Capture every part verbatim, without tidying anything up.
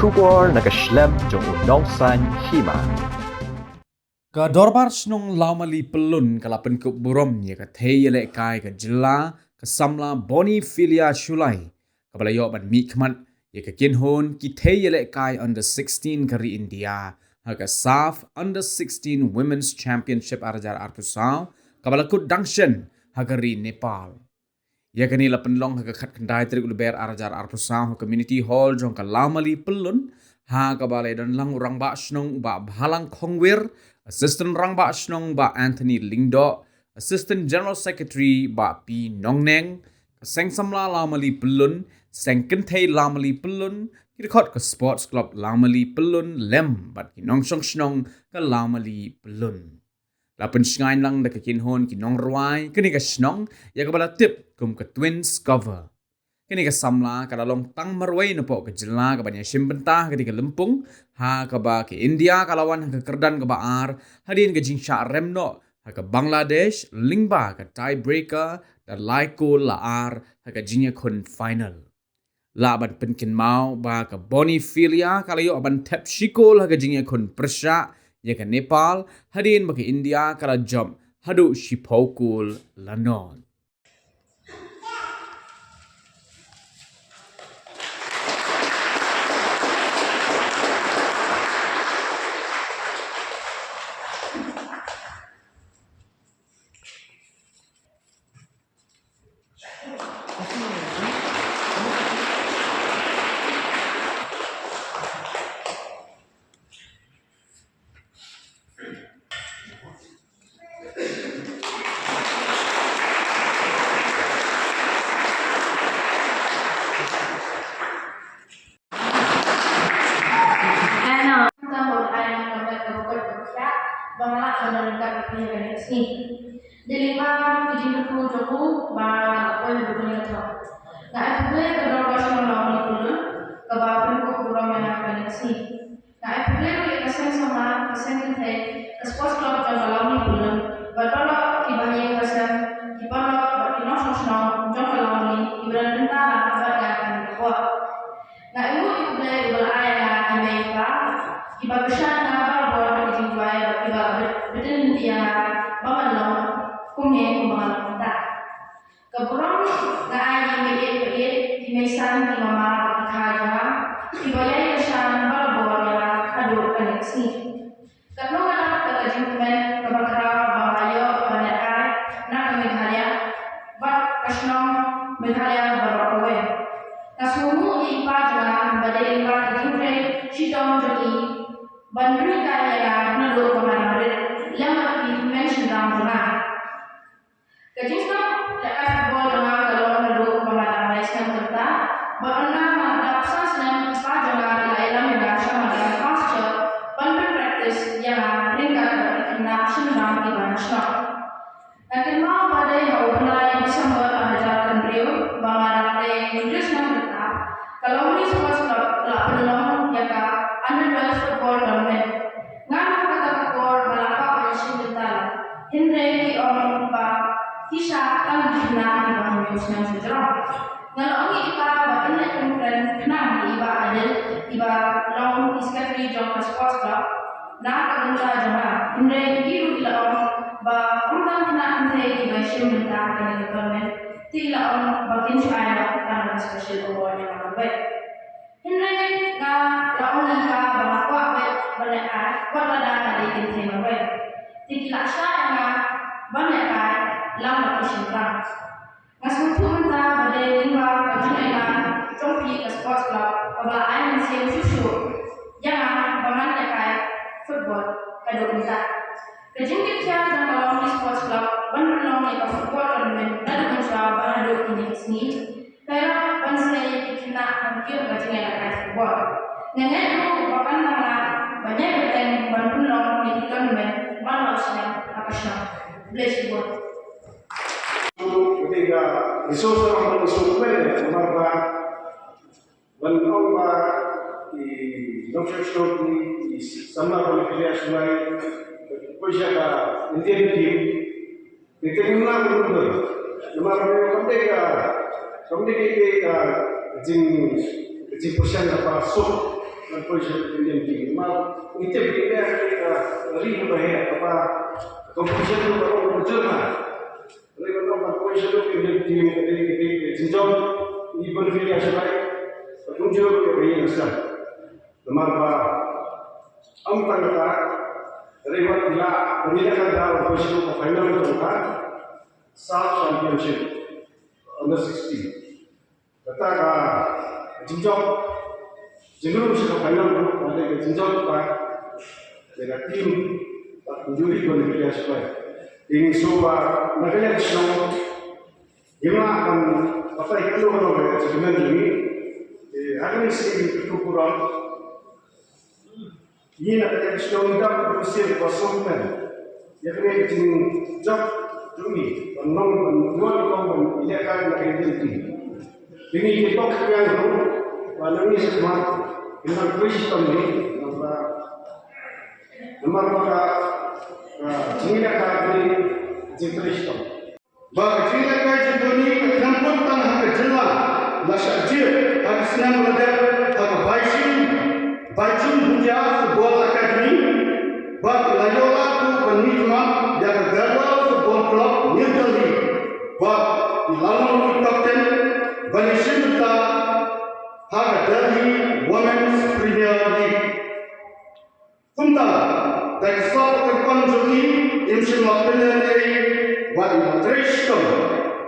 Khubor na ka shlem jong u Nongsaiñ Hima. Ka Dorbar Shnong Lawmali Pyllun ka la pynkup burom ïa ka thei ïalehkai ka jylla ka samla Bonnie Philia Shullai, kaba la ïoh ban mihkhmat ïa ka kynhun ki thei ïalehkai under sixteen ka ri India ha ka SAFF Under sixteen Women's Championship ar hajar arphew saw, kaba la kut dang shen ha ka ri Nepal. Ïa kane la pynlong ha ka khatkhyndai tarik u Lber ar hajar arphew saw ha Community Hall jong ka Lawmali Pyllun, ha kaba la ïadon lang u Rangbah Shnong u Bah Bhalang Khongwir, Assistant Rangbah Shnong Bah Anthony Lyngdoh, Assistant General Secretary Bah P Nongneng, ka Seng Samla Lawmali Pyllun, Seng Kynthei Lawmali Pyllun, ki dkhot ka Sports Club Lawmali Pyllun lem bad ki nongshong shnong ka Lawmali Pyllun. La pynshngaiñ lang da ka kynhun ki nongrwai kane ka shnong, ïa kaba la tip kum ka Twins Cover. Kane ka samla ka la long tang marwei napoh ka jylla kaban ïashim bynta ha kane ka lympung, ha kaba ka India ka la wan ha ka kyrdan kaba ar hadien ka jingshah rem noh ha ka Bangladesh lyngba ka tiebreaker da lai kol la ar ha ka jingïakhun final. Lah ban pynkynmaw ba ka Bonnie Philia ka la ïoh ban thep shi kol ha ka jingïakhun pyrshah ïa ka Nepal, hadien ba ka India ka la jop haduh shiphew kol la nod. Ano, tang ba ai na ka ka ka ka ba la ka na ka ka ka ka ni. Dei lyngba ki jingkyrkhu jong u ba la poi ha ka ka. Nga ai khublei ka Dorbar Shnong Lawmali Pyllun kaba pynkup burom ïa nga ha kane ka sngi. Nga ai khublei ruh ïa ka Seng Samla, ka Seng Kynthei, ka Sports Club jong ka Lawmali Pyllun bad baroh kiba ïeng ba sem, ki paralok bad ki nongshong shnong jong ka Lawmali kiba don bynta lang bad nga ha kane ka por. Nga ai nguh ïa U Blei uba la ai ïa nga ki mei ki pa kiba kyrshan ïa nga barabor ha ki jingduwai bad kiba bit-, bit lynti ïa nga ba ngan long kumne kumba nga long mynta. Ka burom nga ai ïa i meiieit baieit, i meisan, i mama bad i kha jong nga kiba ïai kyrshan barabor ïa nga haduh kane ka sngi. Katno nga dap da ka jingkmen kaba khraw ba nga ïoh ban lehkai na ka Meghalaya bad ka shnong Meghalaya baroh kawei. Nga sngewnguh ïa i pa jong nga ba dei lyngba ka jingtrei shitom jong i ban pynhikai ïa nga naduh ba nga dang rit lem bad ki hynmen shynrang jong nga. Ka jingsngew lehkai football jong nga ka long naduh ba nga dang lai snem kynta. Bad ynda nga dap san snem, i pa jong nga i la ïalam ïa nga sha madan Pasteur ban pynpractice ïa nga ryngkat bad ki khynnah shynrang kiba na shnong. Nga kynmaw ba dei ha u bnai December ar hajar khyndai ba nga dang dei hynriew snem kynta, ka Lawmali Sports Club ka la pynlong ïa ka Under twelve Football Tournament. Nga ruh kata ka por ba la kwah ban shim bynta, hynrei ki ong ba ki shah tang ki khynnah kiba hynñiew snem sha jrong. Nga la ong ïa i pa ba in leit pynkren khnang ïa i Bah Adil, iba long i secretary jong ka Sports Club, na ka bynta jong nga. Hynrei i ruh i la ong ba ym tang khynnah kynthei kiba shim bynta ha kane ka tournament, te i la ong ba kin shu ai noh tang ka special award ïa nga kawei. Hynrei nga la ong ïa i pa ba nga kwah beit ban lehkai wat lada nga dei kynthei marwei. Te ki la shah ïa nga ban lehkai lang bad ki shynrang. Nga sngewthuh mynta ba dei lyngba ka jingïalang jong phi ka Sports Club kaba la ai mynsiem shuh shuh ïa nga ba ngan lehkai football haduh mynta. Ka jingkitkhia jong ka Lawmali Sports Club ban pynlong ïa ka football tournament naduh mynshuwa bad haduh kine ki sngi, ka ïarap ban sei ïa ki khynnah ban kiew ka jingïalehkai football. Nga ngeit ruh ba kan nang lah ban ïai bteng ban pynlong ïa ki tournament man la u snem ha ka shnong. Khublei shibun. Kane ka resource ka long resource kmen namar ba ban ong ba i nongshong shnong, i samla ba ngi pynïaid shuwa, ko sha ka Indian team. Ni te ngim lah ban ong namar ba kam dei ka, kam dei ka, ka jing, ka jingpyrshang kaba suk. Confusion in the team. Ma, ite bine ka ri ba he ka ba confusion ba ba jor ma. Ri ba ba confusion in the team ka dei ka dei ka jingjop ni ban fi ya shabai. Ka confusion ka ri na sa. Namar ba am tang ka ri ba ila ni ka da confusion ka final ka sub championship under sixteen. Kata ka jingjop jingrum sha ka final group, ka dei ka jingjop ba ka team ba ka juri ko ni ka shpai. Ding so ba na ka yak shnong. Ngim lah ban batai kano kano ka jingmen jong ngi. Eh, ha kane ka sngi ka kuram. Ngi na ka yak shnong ngi dap ka kusir ka songpen. Ïa kane ka jingjop jong ngi ban long ban ïoh ban long ban ïa ka na ka identity. Ngi ki tok ka yang ruh ba nang ngi sma ngi nang kris tam ni namar namar ba ka jingïalehkai jingkris tam. Ba ka jingïalehkai jong Bonny ka khlem put tang ha ka jylla, la shah jied ha ka shnong la dep ha ka Baishim, Baijum Bhutia Football Academy, ba ka la ïoh lad ruh ban mihkhmat ïa ka Garhwal Football Club New Delhi, ba ka la long ruh captain ban ïashim bynta ha ka Delhi Women's Premier League. Kumta, da ki sap ka kyrpang jong ngi, im shym la pynlehnoh ei, bad ngi la trei shitom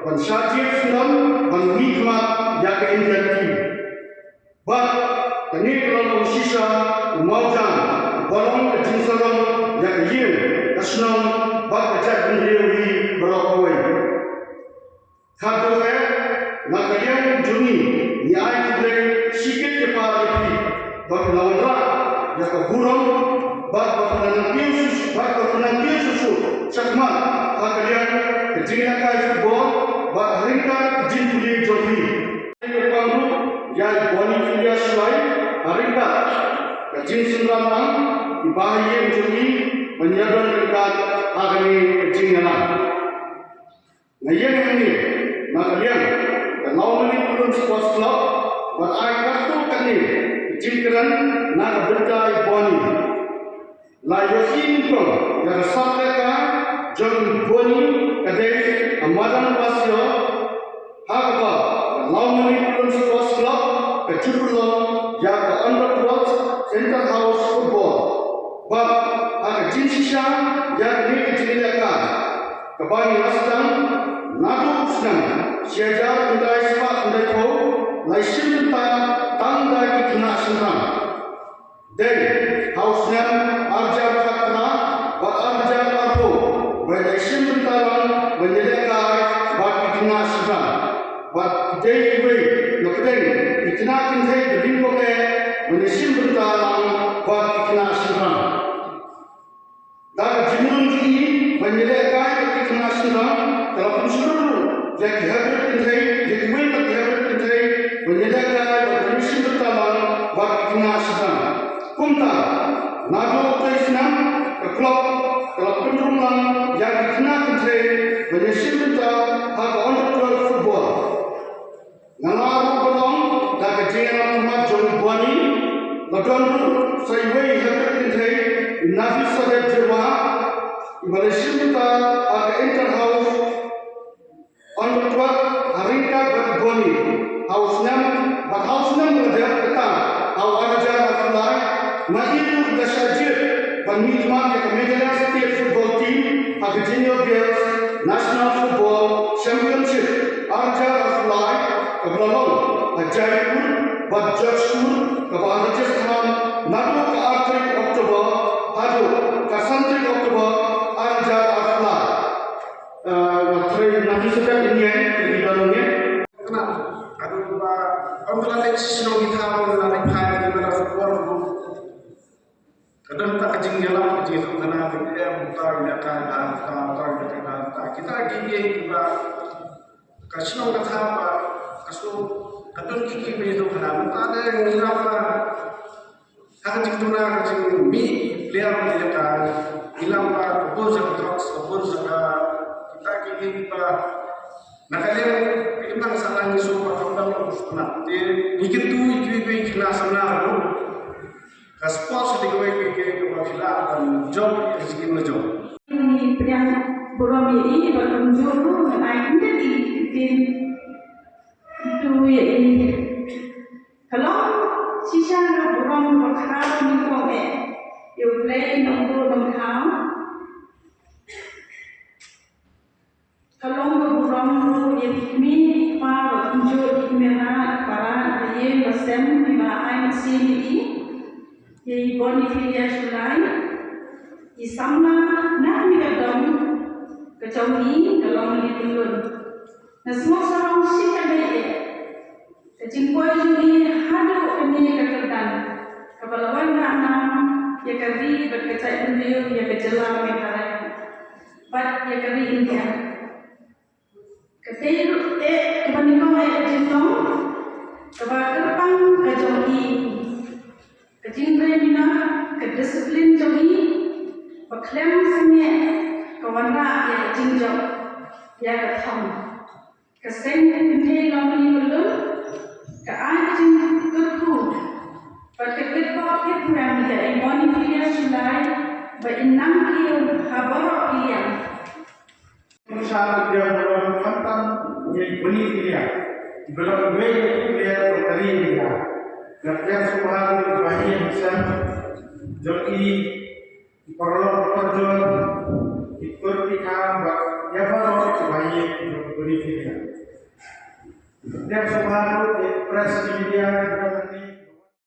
ban shah jied shnong ban mihkhmat ïa ka Indian team. Bad kane ka la long shisha u mawjam uba long ka jingsarong ïa ka ïing ka shnong bad ka jaitbynriew hi baroh kawei. Khatduh eh, na ka liang jong ngi, ngi ai khublei shikit ki para ki, ba phi la wanrah ïa ka burom, bad ba phi la nang kiew shuh, bad ba phi la nang kiew shuh shuh shakhmat ha ka liang ka jingïalehkai football, bad ha ryngkat ka jingpule jong phi. Ngi pang ruh ïa i Bonny Philia Shuai ha ryngkat ka jingsynran lang i Bah Ïing jong ngi ban ïadon ryngkat ha kane ka jingïalang. Nga ïeng hangne na ka liang ka Lawmani Prudence Sports Club ban ai katto katne ka jingkren na ka bynta i Bonny. La ïohi nyngkong ïa ka sap lehkai jong i Bonny ka dei ka madan pasior, ha kaba ka Lawmani Prudence Sports Club ka ju pynlong ïa ka under twelve inter house football. Bad ha ka jingshisha ïa kane ka jingïalehkai kaba ngi la sdang naduh u snem shi hajar khyndai spah khyndaiphew, la shim bynta tang da ki khynnah shynrang. Dei ha u snem ar hajar khatphra bad ar hajar arphew ba la shim bynta lang ban ïalehkai bad ki khynnah shynrang. Bad dei iwei na pdeng ki khynnah kynthei ba lyngkot eh ban ïashim bynta lang bad ki khynnah shynrang. Da ka jingmut jong ngi ban ïalehkai bad ki khynnah shynrang, ka la pynshlur ruh ïa ki hybrid kynthei, ïa kiwei na ki hybrid kynthei ban ïalehkai bad ban ïashim bynta lang bad ki khynnah shynrang. Kumta, naduh u tei snem, ka club ka la pynrung lang ïa ki khynnah kynthei ban ïashim bynta ha ka under twelve football. Nga lah ruh ban ong da ka jingïalam khmat jong i Bonny, la don ruh sa iwei ha ka kynthei, i Nafisat Jyrwa, iba la shim bynta ha ka inter house under twelve ha ryngkat bad i Bonny ha u snem, bad ha u snem ba la dep kata ha u ar hajar arphew lai, ma i ruh i la shah jied ban mihkhmat ïa ka Meghalaya State Football Team ha ka Junior Girls National Football Championship ar hajar arphew lai, kaba la long ha Jaipur bad Jodhpur, kaba la rejistar naduh ka ar tarik October haduh ka san tarik October ar hajar arphew lai. Eh, nga trei na ki suka ini ai, ki dalam ni. Kena, aduh, ba, ym la leh shisha ki thaw, ym la leh phai, ym la support. Ka don ta ka jingïalam ka jingïathuhkhana ka dei mynta ka dei ka dei mynta kita ki dei kiba ka shnong ka thaw ba ka shnong ka don ki ki ba ïathuhkhana mynta dei ngi lam ba ha ka jingtuna ka jingmih player ka ïalehkai ngi lam ba ka bun jaka drugs ka bun jaka kita ki dei kiba na ka liang ka imlang sahlang ngi shu ba ka ban long sahlang te ngi kyntu ïa kiwei kiwei ki khynnah samla ruh. Ka sport sa dei kawei ka game kaba phi lah ban jop ïa ka jingim la jong. Ngi pdiang burom ïa i bad kumjuh ruh ngan ai kyndiat ïa i ktien tu ïa i. Ka long shisha ka burom kaba khraw nyngkong eh ïa U Blei Nongbuh Nongthaw. Ka long ka burom ruh ïa ki kmie ki kpa bad kumjuh ki kmie rad para, ki ïing ki sem kiba ai mynsiem ïa i, ïa i Bonifilius Shullai. I samla na kane ka dong ka jong i ka long Lieh Pynlun. Nga sngewsarong shikatdei eh ka jingpoi jong i haduh kane ka kyrdan kaba la wanrah nam ïa ka ri bad ka jaitbynriew, ïa ka jylla Meghalaya bad ïa ka ri India. Ka dei ruh eh kaba nyngkong eh ka jinglong kaba kyrpang ka jong i, ka jingtrei minot, ka disiplin jong i ba khlem sangeh ka wanrah ïa ka jingjop ïa ka thong. Ka seng kynthei Longri Pynlun ka ai ka jingkyrkhu bad ka kitbok kitbok ïa i Bonifilius Shullai ba in nang kiew ha baroh ki liang. Pynshai ïa ka burom khamtam ïa i Bonifilius, i ba long iwei na ki player jong ka ri India. Nga pdiang sngewbha ïa i Bah Ïing Sem jong i, i paralok parajor, i kur i kham bad ïa baroh i Bah Ïing jong i Bonifilius. Pdiang sngewbha ïa i press media,